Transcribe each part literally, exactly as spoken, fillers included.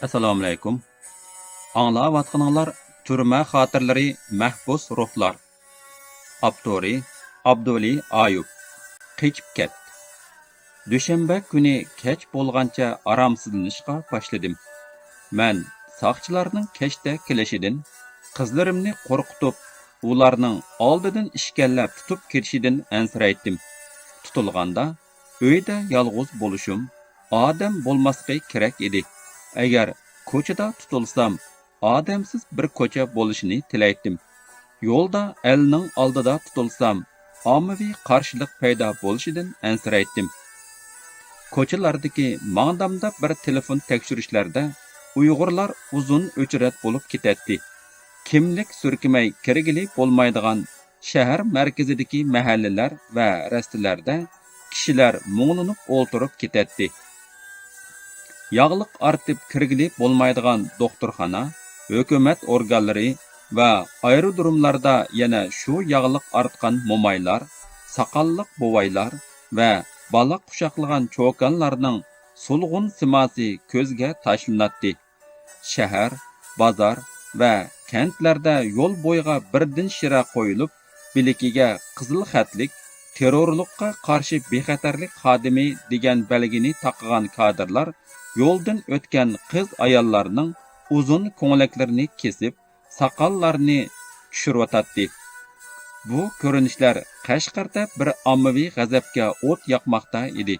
ئەسسالامۇئەلەيكۇم. ئاڭلاۋاتقىنىڭلار تۈرمە خاتىرىلىرى، مەھبۇس روھلار. ئاپتورى ئابدۇۋەلى ئايۇپ. قېچىپ كەت. دۈشەنبە كۈنى كەچ بولغانچە ئارامسىزلىنىشقا باشلىدىم. مەن ساقچىلارنىڭ كەچتە كېلىشىدىن، قىزلىرىمنى قورقۇتۇپ، ئۇلارنىڭ ئالدىدىن ئىشكەنلەپ تۇتۇپ كېتىشىدىن ئەنسىرەيتتىم. تۇتۇلغاندا ئۆيدە يالغۇز بولۇشۇم، ئادەم بولماسلىقى كېرەك ئىدى. ئەگەر كوچىدا تۇتۇلسام، ئادەمسىز بىر كوچا بولۇشىنى تىلەيتتىم. يولدا ئەلنىڭ ئالدىدا تۇتۇلسام، ئاممىۋى قارشىلىق پەيدا بولۇشىدىن ئەنسىرەيتتىم. كوچىلاردىكى ماڭدامدا بىر تېلېفون تەكشۈرۈشلەردە ئۇيغۇرلار ئۇزۇن ئۆچرەت بولۇپ كېتەتتى. كىملىك سۈركىمەي كىرگىلى بولمايدىغان شەھەر مەركىزىدىكى مەھەللىلەر ۋە رەستىلەردە كىشىلەر مۇڭلىنىپ ئولتۇرۇپ كېتەتتى. ياغلىق ئارتىپ كىرگىلى بولمايدىغان دوختۇرخانا، ھۆكۈمەت ئورگانلىرى ۋە ئايرودروملاردا يەنە شۇ ياغلىق ئارتقان مومايلار، ساقاللىق بوۋايلار ۋە بالا قۇچاقلىغان چوكانلارنىڭ سولغۇن سىماسى كۆزگە تاشلىناتتى. شەھەر، بازار ۋە كەنتلەردە يول بويىغا بىردىن شىرە قويۇلۇپ، بىلىكىگە قىزىل خەتلىك، تېررورلۇققا قارشى بىخەتەرلىك خادىمى دېگەن بەلگىنى تاقىغان كادىرلار يولدىن ئۆتكەن قىز-ئاياللارنىڭ ئۇزۇن كۆڭلەكلىرىنى كېسىپ، ساقاللارنى چۈشۈرۈۋاتاتتى. بۇ كۆرۈنۈشلەر قەشقەردە بىر ئاممىۋى غەزەپكە ئوت ياقماقتا ئىدى.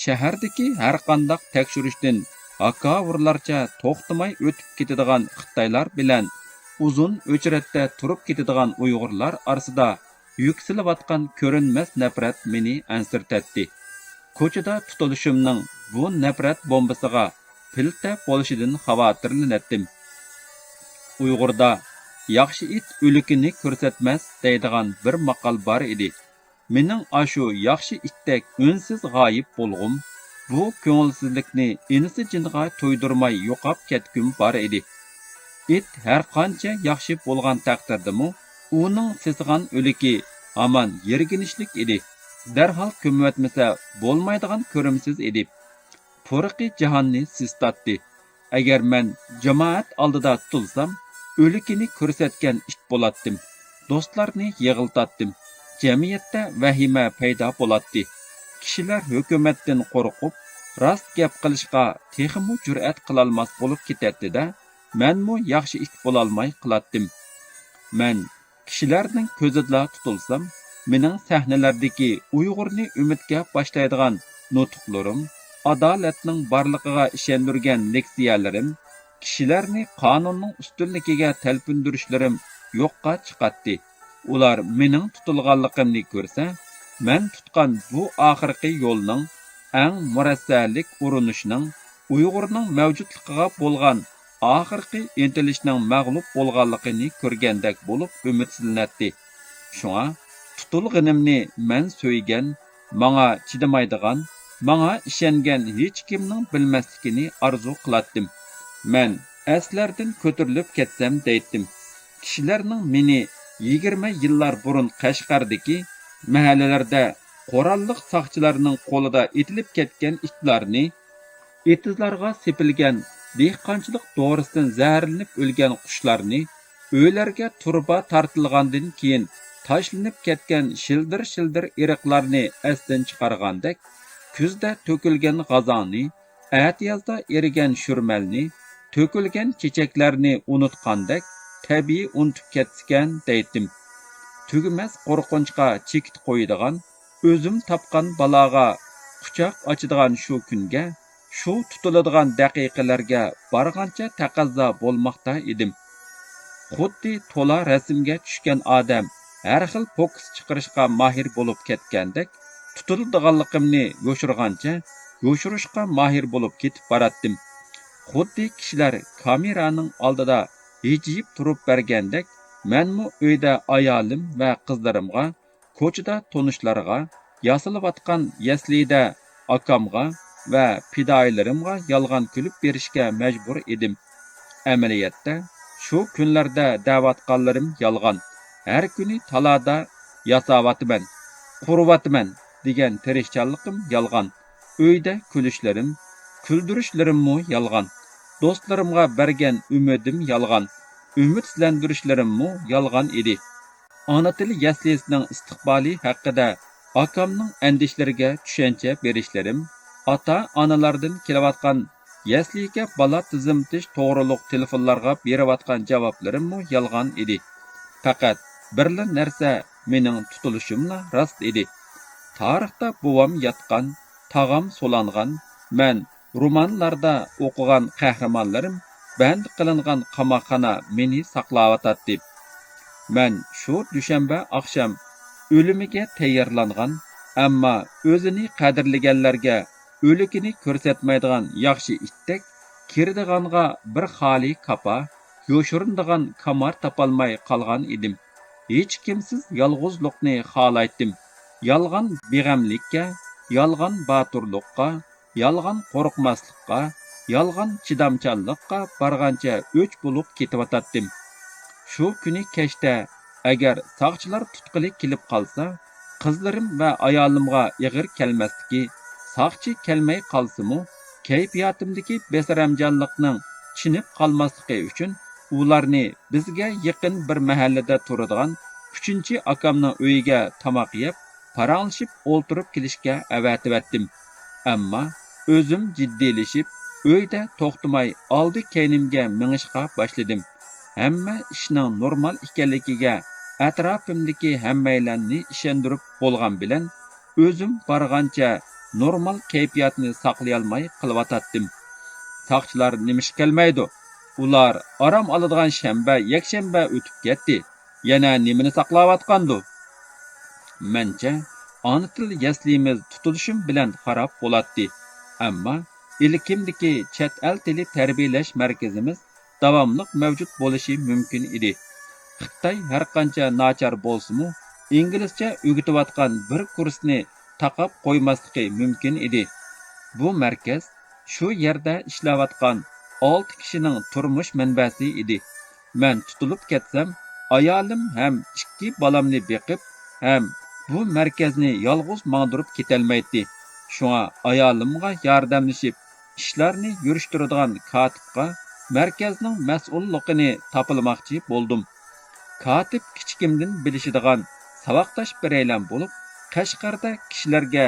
شەھەردىكى ھەرقانداق تەكشۈرۈشتىن ھاكاۋۇرلارچە توختىماي ئۆتۈپ كېتىدىغان خىتايلار بىلەن ئۇزۇن ئۆچرەتتە تۇرۇپ كېتىدىغان ئۇيغۇرلار ئارىسىدا يۈكسىلىۋاتقان كۆرۈنمەس نەپرەت مېنى ئەنسىرىتەتتى. كوچىدا تۇتۇلۇشۇمنىڭ بۇ نەپرەت بومبىسىغا پىلتە بولۇشىدىن خاۋاتىرلىنەتتىم. ئۇيغۇردا «ياخشى ئىت ئۆلۈكىنى كۆرسەتمەس» دەيدىغان بىر ماقال بار ئىدى. مېنىڭ ئاشۇ ياخشى ئىتتەك ئۈنسىز غايىب بولغۇم، بۇ كۆڭۈلسىزلىكنى ئىنىسى جىنغا تۇيدۇرماي يوقاپ كەتكۈم بار ئىدى. ئىت ھەرقانچە ياخشى بولغان تەقدىردىمۇ، ئۇنىڭ سېسىغان ئۆلۈكى ھامان يىرگىنچلىك ئىدى. دەرھال كۆمۈۋەتمىسە بولمايدىغان كۆرۈمسىز ئىدى. پۇرىقى جاھاننى سېسىتاتتى. ئەگەر مەن جامائەت ئالدىدا تۇتۇلسام، ئۆلۈكىنى كۆرسەتكەن ئىت بولاتتىم. دوستلارنى يىغلىتاتتىم. جەمئىيەتتە ۋەھىمە پەيدا بولاتتى. كىشىلەر ھۆكۈمەتتىن قورقۇپ، راست گەپ قىلىشقا تېخىمۇ جۈرئەت قىلالماس بولۇپ كېتەتتى-دە، مەنمۇ ياخشى ئىت بولالماي قالاتتىم. مەن كىشىلەرنىڭ كۆزىدىلا تۇتۇلسام، مېنىڭ سەھنىلەردىكى ئۇيغۇرنى ئۈمىدكە باشلايدىغان نۇتۇقلىرىم، ئادالەتنىڭ بارلىقىغا ئىشەندۈرگەن لېكسىيەلىرىم، كىشىلەرنى قانۇننىڭ ئۈستۈنلۈكىگە تەلپۈندۈرۈشلىرىم يوققا چىقاتتى. ئۇلار مېنىڭ تۇتۇلغانلىقىمنى كۆرسە، مەن تۇتقان بۇ ئاخىرقى يولنىڭ، ئەڭ مۇرەسسەلىك ئۇرۇنۇشنىڭ، ئۇيغۇرنىڭ مەۋجۇتلۇقىغا بولغان ئاخىرقى ئىنتىلىشنىڭ مەغلۇپ بولغانلىقىنى كۆرگەندەك بولۇپ ئۈمىدسىزلىنەتتى. شۇڭا تۇتۇلغىنىمنى مەن سۆيگەن، ماڭا چىدىمايدىغان، ماڭا ئىشەنگەن ھېچكىمنىڭ بىلمەسلىكىنى ئارزۇ قىلاتتىم. مەن ئەسلەردىن كۆتۈرۈلۈپ كەتسەم دەيتتىم. كىشىلەرنىڭ مېنى يىگىرمە يىللار بۇرۇن قەشقەردىكى مەھەللىلەردە قوراللىق ساقچىلارنىڭ قولىدا ئېتىلىپ كەتكەن ئىتلارنى، ئېتىزلارغا سېپىلگەن دېھقانچىلىق دورىسىدىن زەھەرلىنىپ ئۆلگەن قۇشلارنى، ئۆيلەرگە تۇرۇبا تارتىلغاندىن كېيىن تاشلىنىپ كەتكەن شىلدىر-شىلدىر ئېرىقلارنى ئەستىن چىقارغاندەك، كۈزدە تۆكۈلگەن غازاڭنى، ئەتىيازدا ئېرىگەن شۈرمەلنى، تۆكۈلگەن چېچەكلەرنى ئۇنتقاندەك، تەبىئىي ئۇنتۇپ كەتسىكەن دەيتتىم. تۈگىمەس قورقۇنچقا چېكىت قويىدىغان، ئۆزۈم تاپقان بالاغا قۇچاق ئاچىدىغان شۇ كۈنگە، شۇ تۇتۇلىدىغان دەقىقىلەرگە بارغانچە تەقەززا بولماقتا ئىدىم. خۇددى تولا رەسىمگە چۈشكەن ئادەم ھەر خىل پوكۇس چىقىرىشقا ماھىر بولۇپ كەتكەندەك، تۇتۇلىدىغانلىقىمنى يوشۇرغانچە يوشۇرۇشقا ماھىر بولۇپ كېتىپ باراتتىم. خۇددى كىشىلەر كامېرانىڭ ئالدىدا ھىجىيىپ تۇرۇپ بەرگەندەك، مەنمۇ ئۆيدە ئايالىم ۋە قىزلىرىمغا، كوچىدا تونۇشلارغا، ياسىلىۋاتقان يەسلىدە ئاكامغا ۋە پىدائىيلىرىمغا يالغان كۈلۈپ بېرىشكە مەجبۇر ئىدىم. ئەمەلىيەتتە، شۇ كۈنلەردە دەۋاتقانلىرىم يالغان. ھەر كۈنى تالادا ياساۋاتىمەن، قۇرۇۋاتىمەن دېگەن تىرىشچانلىقىم يالغان. ئۆيدە كۈلۈشلىرىم، كۈلدۈرۈشلىرىممۇ يالغان. دوستلىرىمغا بەرگەن ئۈمىدىم يالغان، ئۈمىدسىزلەندۈرۈشلىرىممۇ يالغان ئىدى. ئانا تىل يەسلىسىنىڭ ئىستىقبالى ھەققىدە ئاكامنىڭ ئەندىشىلىرىگە چۈشەنچە بېرىشلىرىم، ئاتا-ئانىلاردىن كېلىۋاتقان يەسلىگە بالا تىزىملىتىش توغرۇلۇق تېلېفونلارغا بېرىۋاتقان جاۋابلىرىممۇ يالغان ئىدى. پەقەت بىرلا نەرسە، مېنىڭ تۇتۇلۇشۇملا راست ئىدى. تارىختا بوۋام ياتقان، تاغام سولانغان، مەن رومانلاردا ئوقۇغان قەھرىمانلىرىم بەندى قىلىنغان قاماقخانا مېنى ساقلاۋاتاتتى. مەن شۇ دۈشەنبە ئاخشام ئۆلۈمىگە تەييارلانغان، ئەمما ئۆزىنى قەدىرلىگەنلەرگە ئۆلۈكىنى كۆرسەتمەيدىغان ياخشى ئىتتەك، كىرىدىغانغا بىر خالى كاپا، يوشۇرۇنىدىغان كامار تاپالماي قالغان ئىدىم. ھېچكىمسىز يالغۇزلۇقنى خالايتتىم. يالغان بىغەملىككە، يالغان باتۇرلۇققا، يالغان قورقماسلىققا، يالغان چىدامچانلىققا بارغانچە ئۆچ بولۇپ كېتىۋاتاتتىم. شۇ كۈنى كەچتە ئەگەر ساقچىلار تۇتقىلى كېلىپ قالسا، قىزلىرىم ۋە ئايالىمغا ئېغىر كەلمەسلىكى، ساقچى كەلمەي قالسىمۇ، كەيپىياتىمدىكى بىسەرەمجانلىقنىڭ چىنىپ قالماسلىقى ئۈچۈن، ئۇلارنى بىزگە يېقىن بىر مەھەللىدە تۇرىدىغان ئۈچىنچى ئاكامنىڭ ئۆيىگە تاماق يەپ، پاراڭلىشىپ ئولتۇرۇپ كېلىشكە ئەۋەتىۋەتتىم. ئەمما ئۆزۈم جىددىيلىشىپ، ئۆيدە توختىماي ئالدى-كەينىمگە مېڭىشقا باشلىدىم. ھەممە ئىشنىڭ نورمال ئىكەنلىكىگە ئەتراپىمدىكى ھەممەيلەننى ئىشەندۈرۈپ بولغان بىلەن، ئۆزۈم بارغانچە نورمال كەيپىياتنى ساقلىيالماي قېلىۋاتاتتىم. ساقچىلار نېمىشقا كەلمەيدۇ؟ ئۇلار ئارام ئالىدىغان شەنبە، يەكشەنبە ئۆتۈپ كەتتى. يەنە نېمىنى ساقلاۋاتقاندۇ؟ مەنچە، ئانا تىل يەسلىمىز تۇتۇلۇشۇم بىلەن خاراب بولاتتى. ئەمما ئىلكىمدىكى چەت ئەل تىلى تەربىيەلەش مەركىزىمىز داۋاملىق مەۋجۇت بولۇشى مۇمكىن ئىدى. خىتاي ھەرقانچە ناچار بولسىمۇ، ئىنگلىزچە ئۆگىتىۋاتقان بىر كۇرسنى تاقاپ قويماسلىقى مۇمكىن ئىدى. بۇ مەركەز شۇ يەردە ئىشلەۋاتقان ئالتە كىشىنىڭ تۇرمۇش مەنبەسى ئىدى. مەن تۇتۇلۇپ كەتسەم، ئايالىم ھەم ئىككى بالامنى بېقىپ، ھەم بۇ مەركەزنى يالغۇز ماڭدۇرۇپ كېتەلمەيتتى. شۇڭا ئايالىمغا ياردەملىشىپ، ئىشلارنى يۈرۈشتۈرىدىغان كاتىپقا مەركەزنىڭ مەسئۇللۇقىنى تاپىلىماقچى بولدۇم. كاتىپ كىچىكىمدىن بىلىشىدىغان ساۋاقداش بىرەيلەن بولۇپ، قەشقەردە كىشىلەرگە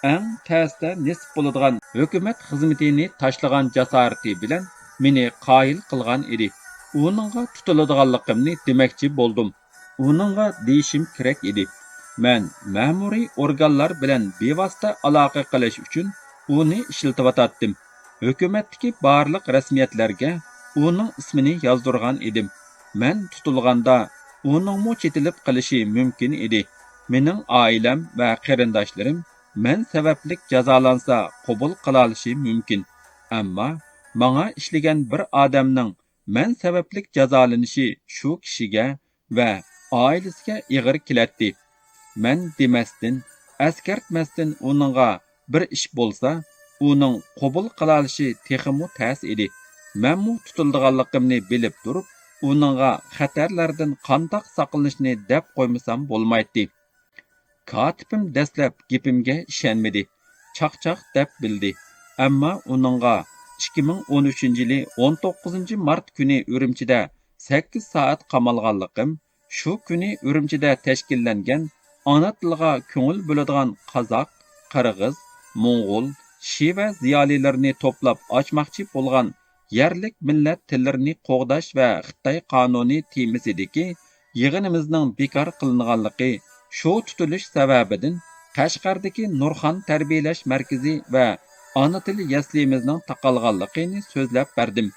ئەڭ تەستە نېسىپ بولىدىغان ھۆكۈمەت خىزمىتىنى تاشلىغان جاسارىتى بىلەن مېنى قايىل قىلغان ئىدى. ئۇنىڭغا تۇتۇلىدىغانلىقىمنى دېمەكچى بولدۇم. ئۇنىڭغا دېيىشىم كېرەك ئىدى. مەن مەمۇرىي ئورگانلار بىلەن بىۋاسىتە ئالاقە قىلىش ئۈچۈن ئۇنى ئىشلىتىۋاتاتتىم. ھۆكۈمەتتىكى بارلىق رەسمىيەتلەرگە ئۇنىڭ ئىسمىنى يازدۇرغان ئىدىم. مەن تۇتۇلغاندا ئۇنىڭمۇ چېتىلىپ قېلىشى مۇمكىن ئىدى. مېنىڭ ئائىلەم ۋە قېرىنداشلىرىم مەن سەۋەبلىك جازالانسا قوبۇل قىلالىشى مۇمكىن. ئەمما ماڭا ئىشلىگەن بىر ئادەمنىڭ مەن سەۋەبلىك جازالىنىشى شۇ كىشىگە ۋە ئائىلىسىگە ئېغىر كېلەتتى. مەن دېمەستىن، ئەسكەرتمەستىن ئۇنىڭغا بىر ئىش بولسا، ئۇنىڭ قوبۇل قىلالىشى تېخىمۇ تەس ئىدى. مەنمۇ تۇتۇلىدىغانلىقىمنى بىلىپ تۇرۇپ، ئۇنىڭغا خەتەرلەردىن قانداق ساقلىنىشنى دەپ قويمىسام بولمايتتى. كاتىپىم دەسلەپ گېپىمگە ئىشەنمىدى. چاقچاق دەپ بىلدى. ئەمما ئۇنىڭغا ئىككى مىڭ ئون ئۈچىنچى يىلى ئون توققۇزىنچى مارت كۈنى ئۈرۈمچىدە سەككىز سائەت قامالغانلىقىم، شۇ كۈنى ئۈرۈمچىدە تەشكىللەنگەن ئانا تىلغا كۆڭۈل بۆلىدىغان قازاق، قىرغىز، موڭغۇل، شىۋە زىيالىيلىرىنى توپلاپ ئاچماقچى بولغان يەرلىك مىللەت تىللىرىنى قوغداش ۋە خىتاي قانۇنى تېمىسىدىكى يىغىنىمىزنىڭ بىكار قىلىنغانلىقى، شۇ تۇتۇلۇش سەۋەبىدىن قەشقەردىكى نۇرخان تەربىيەلەش مەركىزى ۋە ئانا تىل يەسلىمىزنىڭ تاقالغانلىقىنى سۆزلەپ بەردىم.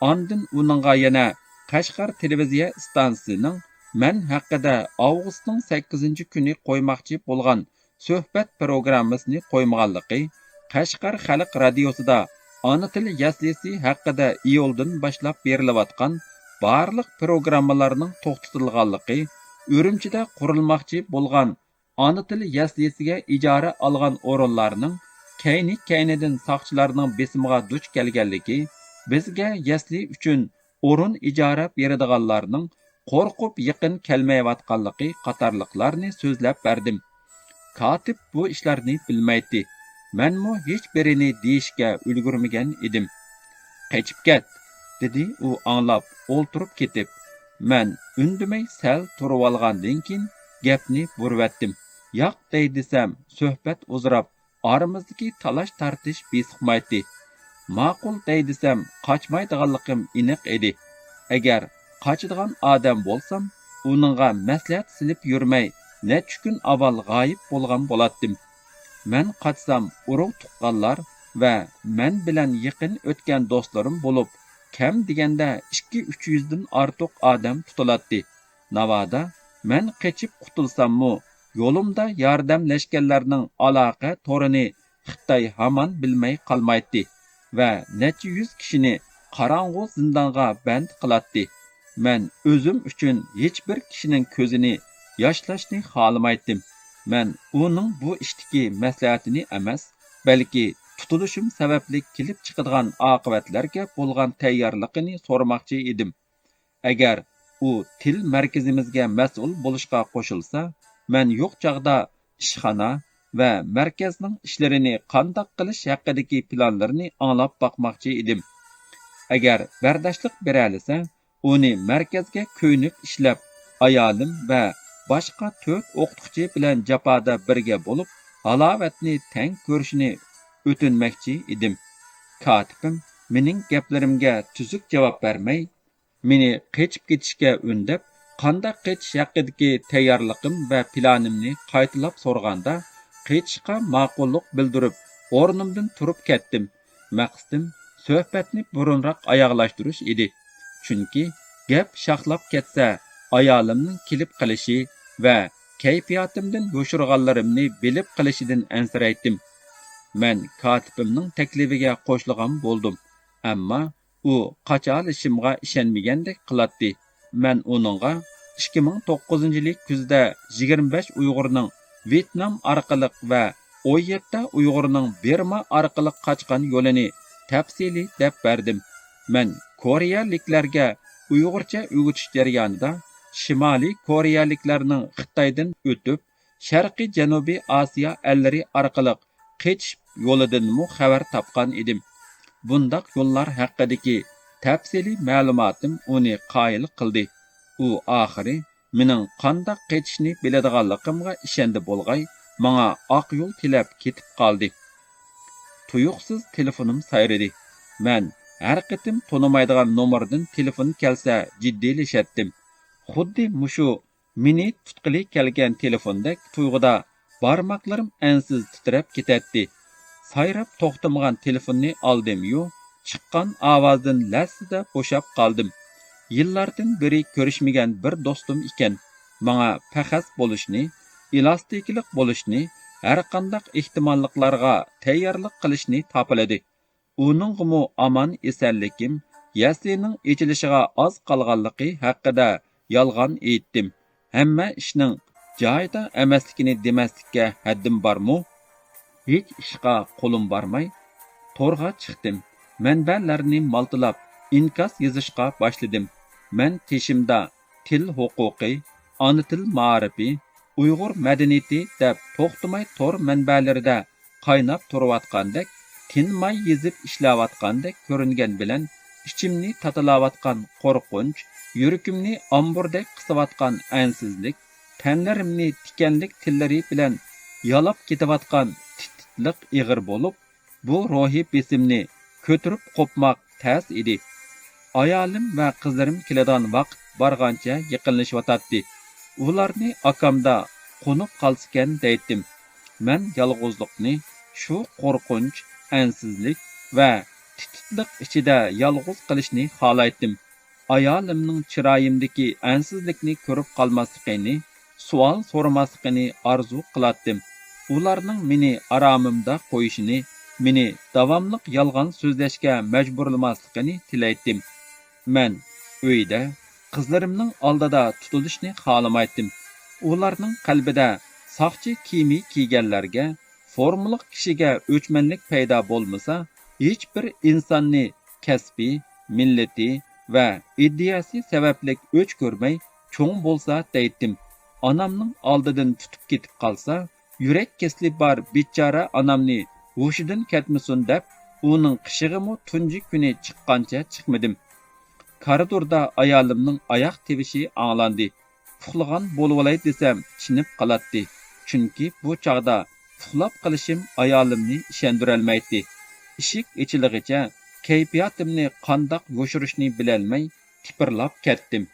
ئاندىن ئۇنىڭغا يەنە قەشقەر تېلېۋىزىيە ئىستانسىسىنىڭ مەن ھەققىدە ئاۋغۇستنىڭ سەككىزىنچى كۈنى قويماقچى بولغان سۆھبەت پروگراممىسىنى قويمىغانلىقى، قەشقەر خەلق رادىيوسىدا ئانا تىل يەسلىسى ھەققىدە ئىيۇلدىن باشلاپ بېرىلىۋاتقان بارلىق پروگراممىلارنىڭ توختىتىلغانلىقى، ئۈرۈمچىدە قۇرۇلماقچى بولغان ئانا تىل يەسلىسىگە ئىجارە ئالغان ئورۇنلارنىڭ كەينى-كەينىدىن ساقچىلارنىڭ بېسىمىغا دۇچ كەلگەنلىكى، بىزگە يەسلى ئۈچۈن ئورۇن ئىجارە بېرىدىغانلارنىڭ قورقۇپ يېقىن كەلمەيۋاتقانلىقى قاتارلىقلارنى سۆزلەپ بەردىم. كاتىپ بۇ ئىشلارنى بىلمەيتتى. مەنمۇ ھېچبىرىنى دېيىشكە ئۈلگۈرمىگەن ئىدىم. قېچىپ كەت!» دېدى ئۇ ئاڭلاپ ئولتۇرۇپ كېتىپ. مەن ئۈندىمەي سەل تۇرۇۋالغاندىن كېيىن گەپنى بۇرۇۋەتتىم. ياق دەي دېسەم، سۆھبەت ئۇزىراپ، ئارىمىزدىكى تالاش-تارتىش بېسىقمايتتى. ماقۇل دەي دېسەم، قاچمايدىغانلىقىم ئېنىق ئىدى. ئەگەر قاچىدىغان ئادەم بولسام، ئۇنىڭغا مەسلىھەت سېلىپ يۈرمەي، نەچچە كۈن ئاۋۋال غايىب بولغان بولاتتىم. مەن قاچسام، ئۇرۇق-تۇغقانلار ۋە مەن بىلەن يېقىن ئۆتكەن دوستلىرىم بولۇپ، كەم دېگەندە ئىككى-ئۈچ يۈزدىن ئارتۇق ئادەم تۇتۇلاتتى. ناۋادا مەن قېچىپ قۇتۇلساممۇ، يولۇمدا ياردەم لەشكەرلەرنىڭ ئالاقە تورىنى خىتاي ھامان بىلمەي قالمايتتى ۋە نەچچە يۈز كىشىنى قاراڭغۇ زىندانغا بەند قىلاتتى. مەن ئۆزۈم ئۈچۈن ھېچبىر كىشىنىڭ كۆزىنى ياشلاشنى خالىمايتتىم. مەن ئۇنىڭ بۇ ئىشتىكى مەسلىھەتىنى ئەمەس، بەلكى تۇتۇلۇشۇم سەۋەبلىك كېلىپ چىقىدىغان ئاقىۋەتلەرگە بولغان تەييارلىقىنى سورىماقچى ئىدىم. ئەگەر ئۇ تىل مەركىزىمىزگە مەسئۇل بولۇشقا قوشۇلسا، مەن يوق چاغدا ئىشخانا ۋە مەركەزنىڭ ئىشلىرىنى قانداق قىلىش ھەققىدىكى پىلانلىرىنى ئاڭلاپ باقماقچى ئىدىم. ئەگەر بەرداشلىق بېرەلىسە، ئۇنى مەركەزگە كۆيۈنۈپ ئىشلەپ، ئايالىم ۋە باشقا تۆت ئوقۇتقۇچى بىلەن جاپادا بىرگە بولۇپ، ھالاۋەتنى تەڭ كۆرۈشىنى ئۆتۈنمەكچى ئىدىم. كاتىپىم مېنىڭ گەپلىرىمگە تۈزۈك جاۋاب بەرمەي، مېنى قېچىپ كېتىشكە ئۈندەپ، قانداق قېچىش ھەققىدىكى تەييارلىقىم ۋە پىلانىمنى قايتىلاپ سورىغاندا، قېچىشقا ماقۇللۇق بىلدۈرۈپ، ئورنۇمدىن تۇرۇپ كەتتىم. مەقسىتىم سۆھبەتنى بۇرۇنراق ئاياغلاشتۇرۇش ئىدى. چۈنكى گەپ شاخلاپ كەتسە، ئايالىمنىڭ كېلىپ قېلىشى ۋە كەيپىياتىمدىن يوشۇرغانلىرىمنى بىلىپ قېلىشىدىن ئەنسىرەيتتىم. مەن كاتىپىمنىڭ تەكلىپىگە قوشۇلغان بولدۇم، ئەمما ئۇ قاچالىشىمغا ئىشەنمىگەندەك قىلاتتى. مەن ئۇنىڭغا ئىككى مىڭ توققۇزىنچى يىلى كۈزدە يىگىرمە بەش ئۇيغۇرنىڭ ۋيېتنام ئارقىلىق ۋە ئون يەتتە ئۇيغۇرنىڭ بىرما ئارقىلىق قاچقان يولىنى تەپسىلىي دەپ بەردىم. مەن كورېيەلىكلەرگە ئۇيغۇرچە ئۆگىتىش جەريانىدا شىمالىي كورېيەلىكلەرنىڭ خىتايدىن ئۆتۈپ، شەرقىي جەنۇبىي ئاسىيا ئەللىرى ئارقىلىق قېچىش يولىدىنمۇ خەۋەر تاپقان ئىدىم. بۇنداق يوللار ھەققىدىكى تەپسىلىي مەلۇماتىم ئۇنى قايىل قىلدى. ئۇ ئاخىرى مېنىڭ قانداق قېچىشنى بىلىدىغانلىقىمغا ئىشەندى بولغاي، ماڭا ئاق يول تىلەپ كېتىپ قالدى. تۇيۇقسىز تېلېفونۇم سايرىدى. مەن ھەر قېتىم تونۇمايدىغان نومۇردىن تېلېفون كەلسە جىددىيلىشەتتىم. خۇددى مۇشۇ مېنى تۇتقىلى كەلگەن تېلېفوندەك تۇيغۇدا بارماقلىرىم ئەنسىز تىترەپ كېتەتتى. سايراپ توختىمىغان تېلېفوننى ئالدىم-يۇ، چىققان ئاۋازدىن لەسسىدە بوشاپ قالدىم. يىللاردىن بېرى كۆرۈشمىگەن بىر دوستۇم ئىكەن. ماڭا پەخەس بولۇشنى، ئېلاستىكىلىق بولۇشنى، ھەرقانداق ئېھتىماللىقلارغا تەييارلىق قىلىشنى تاپىلىدى. ئۇنىڭغىمۇ ئامان-ئېسەنلىكىم، يەسلىنىڭ ئېچىلىشىغا ئاز قالغانلىقى ھەققىدە يالغان ئېيتتىم. ھەممە ئىشنىڭ جايىدا ئەمەسلىكىنى دېمەسلىككە ھەددىم بارمۇ؟ ھېچ ئىشقا قولۇم بارماي، تورغا چىقتىم. مەنبەلەرنى مالتىلاپ، ئىنكاس يېزىشقا باشلىدىم. مەن تېشىمدا تىل ھوقۇقى، ئانا تىل مائارىپى، ئۇيغۇر مەدەنىيىتى دەپ توختىماي تور مەنبەلىرىدە قايناپ تۇرۇۋاتقاندەك، تىنماي يېزىپ ئىشلەۋاتقاندەك كۆرۈنگەن بىلەن، ئىچىمنى تاتىلاۋاتقان قورقۇنچ، يۈرىكىمنى ئامبۇردەك قىسىۋاتقان ئەنسىزلىك، تەنلىرىمنى تىكەنلىك تىللىرى بىلەن يالاپ كېتىۋاتقان تىت-تىتلىق ئېغىر بولۇپ، بۇ روھىي بېسىمنى كۆتۈرۈپ قوپماق تەس ئىدى. ئايالىم ۋە قىزلىرىم كېلىدىغان ۋاقىت بارغانچە يېقىنلىشىۋاتاتتى. ئۇلارنى ئاكامدا قونۇپ قالسىكەن دەيتتىم. مەن يالغۇزلۇقنى، شۇ قورقۇنچ، ئەنسىزلىك ۋە تىتىتلىق ئىچىدە يالغۇز قېلىشنى خالايتتىم. ئايالىمنىڭ چىرايىمدىكى ئەنسىزلىكنى كۆرۈپ قالماسلىقىنى، سوئال سورىماسلىقىنى ئارزۇ قىلاتتىم. ئۇلارنىڭ مېنى ئارامىمدا قويۇشىنى، مېنى داۋاملىق يالغان سۆزلەشكە مەجبۇرلىماسلىقىنى تىلەيتتىم. مەن ئۆيدە، قىزلىرىمنىڭ ئالدىدا تۇتۇلۇشنى خالىمايتتىم. ئۇلارنىڭ قەلبىدە ساقچى كىيىمى كىيگەنلەرگە، فورمىلىق كىشىگە ئۆچمەنلىك پەيدا بولمىسا، ھېچبىر ئىنساننى كەسپى، مىللىتى ۋە ئىدىيەسى سەۋەبلىك ئۆچ كۆرمەي چوڭ بولسا دەيتتىم. ئانامنىڭ ئالدىدىن تۇتۇپ كېتىپ قالسا، يۈرەك كېسىلى بار بىچارە ئانامنى ھوشىدىن كەتمىسۇن دەپ، ئۇنىڭ قىشىغىمۇ تۇنجى كۈنى چىققانچە چىقمىدىم. كارىدوردا ئايالىمنىڭ ئاياق تىۋىشى ئاڭلاندى. ئۇخلىغان بولۇۋالاي دېسەم، چېنىپ قالاتتى. چۈنكى بۇ چاغدا ئۇخلاپ قېلىشىم ئايالىمنى ئىشەندۈرەلمەيتتى. ئىشىك ئېچىلغىچە كەيپىياتىمنى قانداق يوشۇرۇشنى بىلەلمەي، تىپىرلاپ كەتتىم.